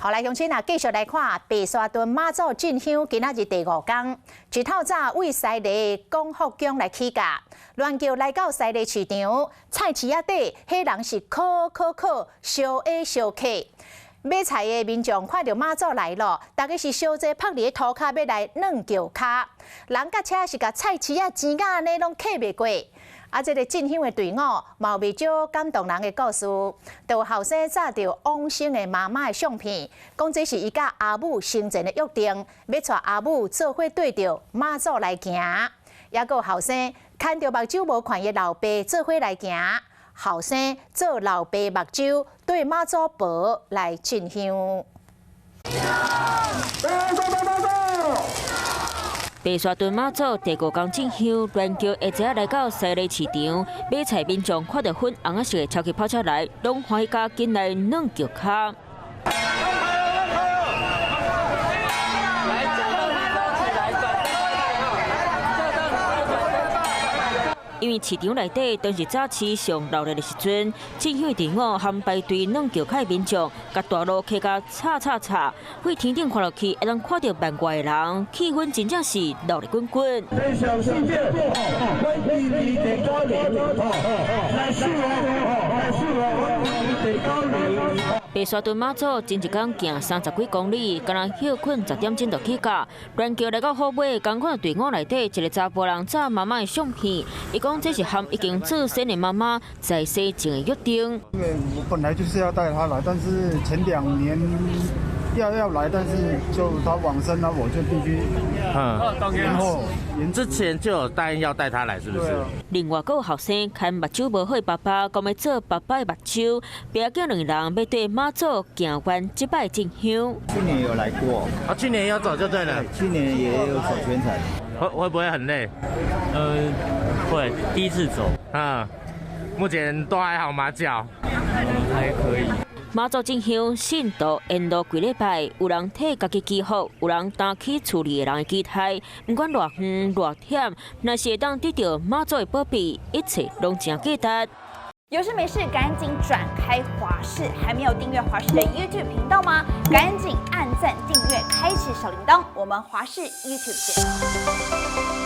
好來，鄉親啊，繼續來看白沙屯媽祖進香，今仔日第五工，一透早為西螺廣福宮來起駕，亂轎來到西螺市場菜市仔底，彼人是可可可相挨相客。買菜的民眾看著媽祖來咯，大家是相濟拍佇咧塗跤欲來軟轎跤，人佮車是共菜市仔錢仔按呢攏客袂過。啊，這个進香的隊伍嘛有袂少感動人的故事，就有後生紮著往生的媽媽的相片，講這是伊佮阿母生前的約定，欲帶阿母做伙綴著媽祖來行。抑閣有後生牽著目睭無看的老爸做伙來行，後生做老爸目睭綴媽祖婆來進香。白沙屯媽祖第五工進香，鸞轎下晝來到西螺市場，買菜民眾看著粉紅仔色的超級跑車來，攏歡喜甲緊來軟轎跤。因為市場內底當時早市上熱鬧的時陣，進香隊伍含排隊軟轎跤的民眾，共大路客甲吵吵吵，對天頂看落去，會當看著萬外的人，氣氛真正是熱鬧滾滾。白沙屯媽祖前一工行30幾公里，敢若歇睏10點鐘就起駕。鸞轎來到虎尾，仝款隊伍內底一个查埔人紮媽媽的相片，伊講這是和已經做生的媽媽在世前的約定。因為我本來就是要帶他來，但是前2年要來，但是就他往生了，我就必須延後。之前就有答應要帶他來，是不是？另外，閣有後生牽目睭無好的爸爸，講欲做爸爸的目睭，爸仔囝兩个人欲綴媽祖行完這擺進香。去年有來過，啊，去年有走就對了。去年也有走全程。會不會很累？會，第一次走。啊，目前都還好嗎？腳？還可以。媽祖進香，信徒沿路規禮拜，有人替家己祈福，有人擔起厝裡的人的期待。毋管偌遠偌忝，若是會當得著媽祖的保庇，一切攏真價值。有事沒事趕緊轉開華視，還沒有訂閱華視的 YouTube 頻道嗎？趕緊按讚、訂閱、開啟小鈴鐺，我們華視 YouTube 見。